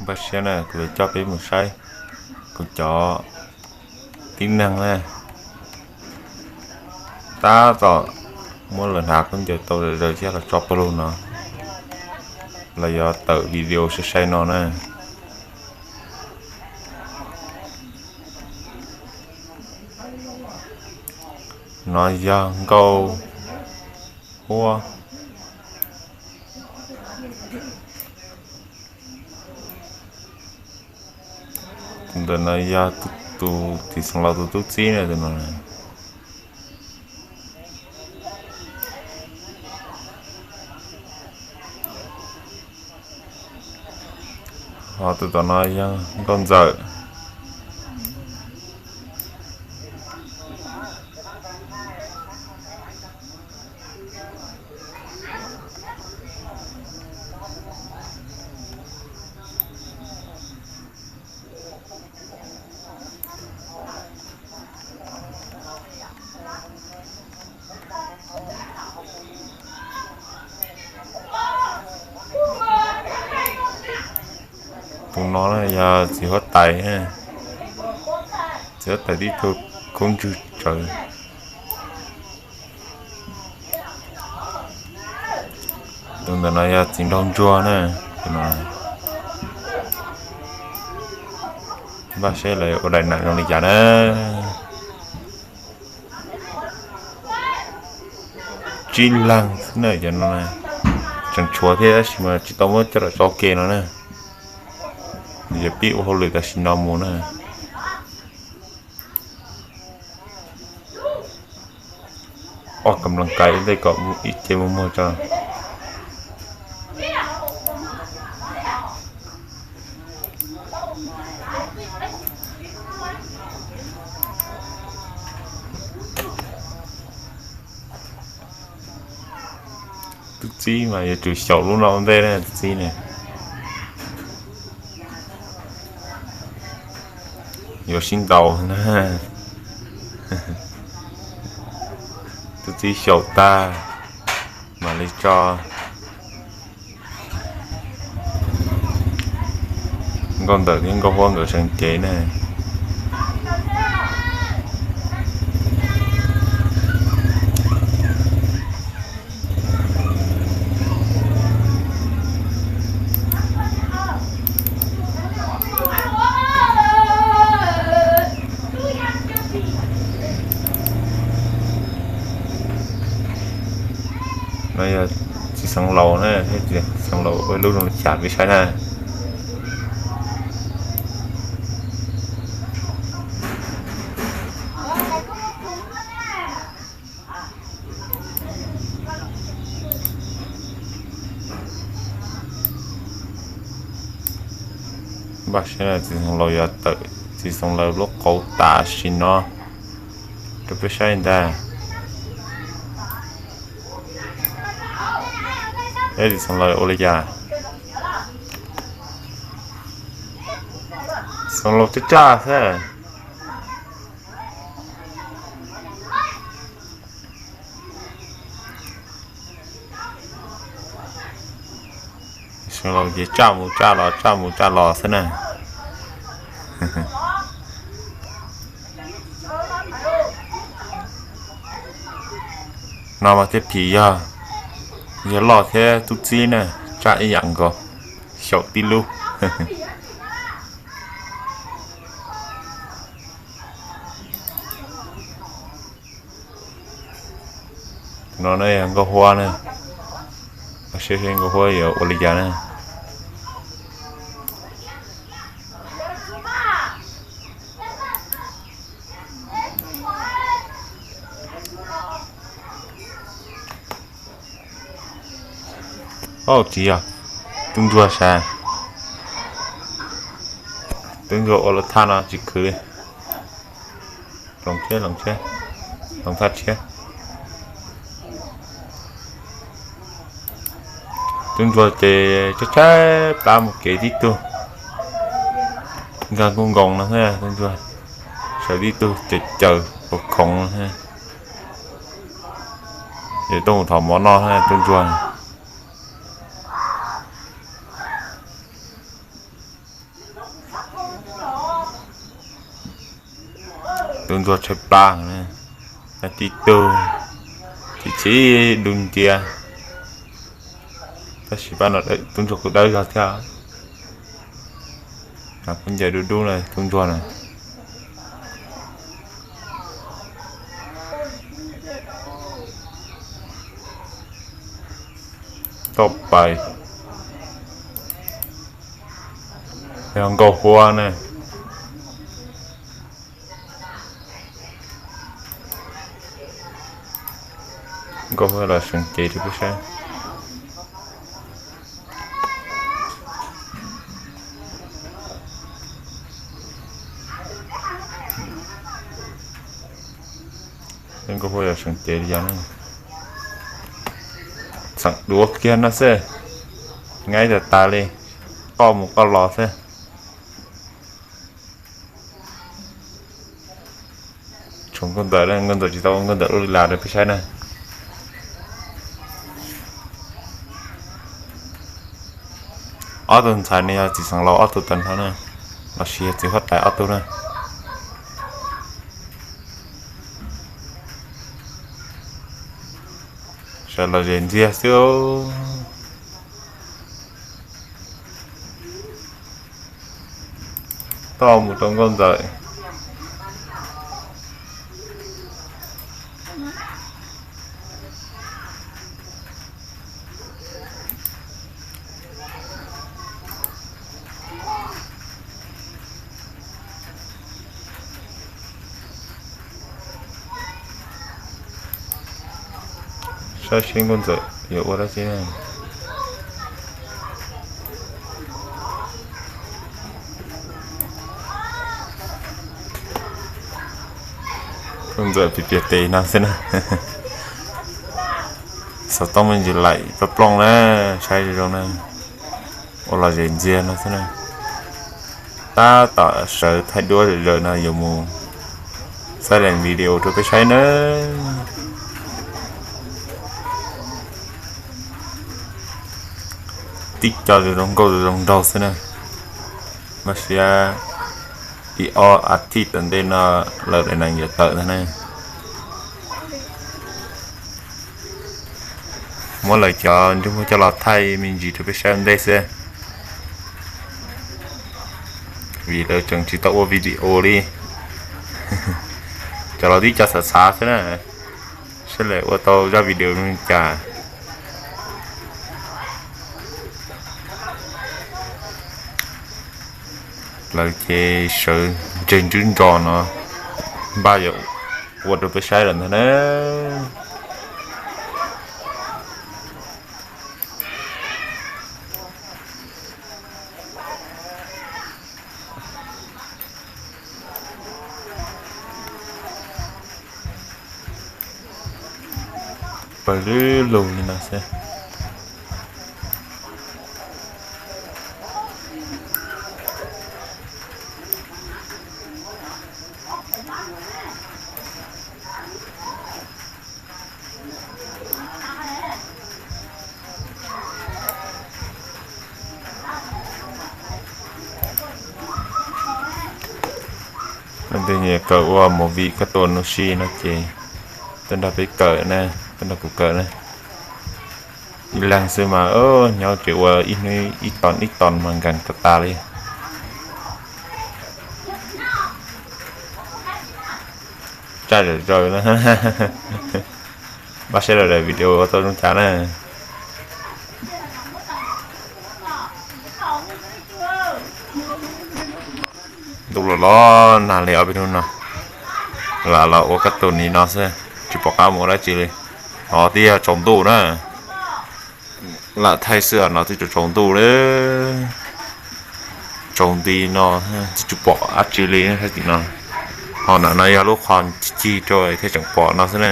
Npaj siab na, kuv yuav coj peb mus saib kuv cov tib neeg na, tab tom muab lawv hnav khaub ncaws tau zom zaws thiab los tso pawg lug no, los yuav tawm video sai sai no na. No yog Nkauj Huab. Tus ntawm no yog tus txiv xeev laus tus tub txib na, tus no. Ho tus tom no yog Nkauj Ntxawm. Tus no na yog txiv huab tais, txiv huab tais tib tug khaub ntswg tsawv. Tus ntawm no yog txiv nraug ntsuag na. Npaj seb lawv ua daim nam zoo li cas na. Tsib leeg xwb na cov no. Tseem tshuav thiab tab sis mas tsis tau muab coj los tso ke no na. Yog pib ua hauj lwm tam sim no mus na. Ua kam lees kais ib ntej kom ib ce muag muag tso. Tub txib mas yuav tsum xyaum lub no ua ntej na, tub txib ne. Yuav sib ntaus na. Tub txib xyaum tag mam li tso. Nkauj Ntawm thiab Nkauj Huab nkawd seev cev ne. No yog txiv xeev laus na, txiv xeev laus ua lub zoo li cas peb saib na. Npaj siab txiv xeev laus yuav tawm txiv xeev laus lub qauv tam sim no rau peb saib ntag. Txiv xeev laus ua li cas? Xeev laus tsaj tsaj xwb. Xeev laus ces tsaj mus tsaj los tsaj mus tsaj los xwb na. No mas thiab phim yog, yog loj thiab tub txib na, tsaj ib yam nkaus, xyaum tib lub. Tus no na yog Nkauj Huab na, seb seb Nkauj Huab yuav ua li cas na. Au, tsis yog, tub ntsuag sav, tub ntsuag ua lawv thaj no tsis khwv li. Hloov tshiab, hloov tshiab, hloov thaj tshiab. Tub ntsuag ces tshaib tshaib plab mus kev tib tug, nkag nkuj nkoos no xwb tub ntsuag, sawv tib tug caws caws khoov khoov no xwb. Ces tuaj mus thov mov noj xwb tub ntsuag. Tub ntsuag tshaib plab, tib tug chim chim dub nciab. Tab sis pab no tub ntsuag kuj dawb zog thiab. Kuj ncaws dub dub na tub ntsuag na. Toj pais, yog nkauj huab na. Nkauj huab los seev cev rau peb saib. Nkauj huab los seev cev li yog ne. Txheem duav kiag no xwb, nyaib tas tas li, qoj mus qoj los xwb. Tshuav nkauj ntxawm, nkauj ntxawm tsis tau, nkauj ntxawm ua li las rau peb saib na. Ob tug ntxhais no yog txiv xeev laus ob tug tag nrho na, los sis yog txiv huab tais ob tug na. Sawv los zes ntxiag xwb. Toj mus rau nkauj ntxawm. Saib seb nkauj ntxawm yuav ua dab tsi. Nkauj ntxawm piav piav tes no xwb na. Xov tooj me ntsis laim plooj plooj na, saib zoo zoo na. Ua los zes ntxiag no xwb na. Tab tom sawv thaij duab zawm zawm no yuav mus xaib lees video rau peb saib nawb. Tib co zoo zoo nkauj zoo zoo nraug xwb na. Mas sia ib ob as thiv tom ntej no lawm daim nees yuav tawm ntag na. Muab lawv cov ntsej muag coj los thaij me ntsis rau peb saib ua ntej xwb, vim lawv tseem tsis tau ua video li. Cov los tib co xav xav xwb na, seb lawv ua tau zaj video zoo li cas. Lawv ces sawv ntseg ntswb nro no, npaj yuav ua rau peb saib lawm ntag na. Pawg lug lug li no xwb. Leej twg nyiam kawm ua movie kab tua nus si no ces tuaj nrog peb kawm na, tuaj nrog kuv kawm na. Ib leeg xwb mas nyob ces ua ib hnub ib ton ib ton mas nkees tas tas li. Tsaj zawm zaws na. Npaj saib lawv daim video ua tau zoo cas na. Ntuj los los nag li ob peb hnub no, lam los ua kab tua nim no xwb, tsis pom qab mus ua dab tsi li. Ho twb yog tsaus ntuj na, lam thaij xwb no twb tsaus tsaus ntuj li. Tsaus nti no twb tsis pom dab tsi li, saib tim no. Ho ntawm no yog lub qhov cig cig rau thiaj tseem pom no xwb na.